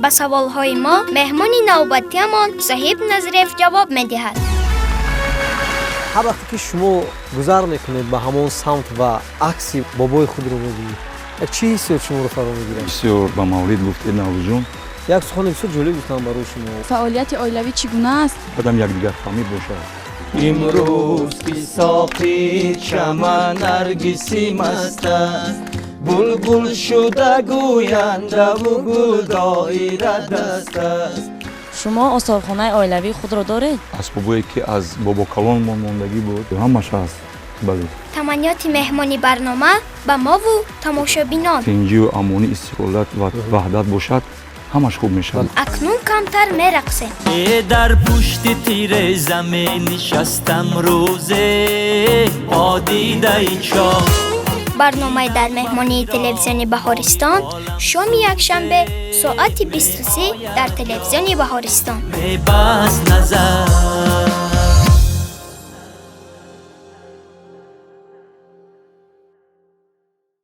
Ба саволҳои мо меҳмони навбатиамон Соҳиб Назриев ҷавоб медиҳад. Ҳар вақте ки шумо гузар мекунед ба ҳамон самт ва акси бобои худро мебинед, як чӣ ҳиссиёт шуморо фаро мегирад? Бисёр ба маврид гуфтед, Наврӯзҷон. Як сухани бисёр ҷолиб гуфтам барои шумо. Фаъолияти оилавӣ чӣ гуна аст? Одам якдигарфаҳмӣ бошад. Имрӯз ки соқи чаман наргиси маст аст, булбул шуда гӯяндаву гул доира даст аст. Шумо осорхонаи оилавии худро доред? Асбобое ки аз бобокалонмон мондагӣ буд, ҳамаш ҳаст, бале. Таманниёти меҳмони барнома ба мову тамошобинон. Тинҷию амонӣ, истиқлолият ва ваҳдат бошад, ҳамаш хуб мешавад. Акнун камтар мерақсем. Э, дар пушти тиреза менишастам, рӯзе подидаи чоҳ. Барномаи «Дар меҳмонии» телевизиони Баҳористон, шоми якшанбе соати 23 дар телевизиони Баҳористон. Мебаст назар.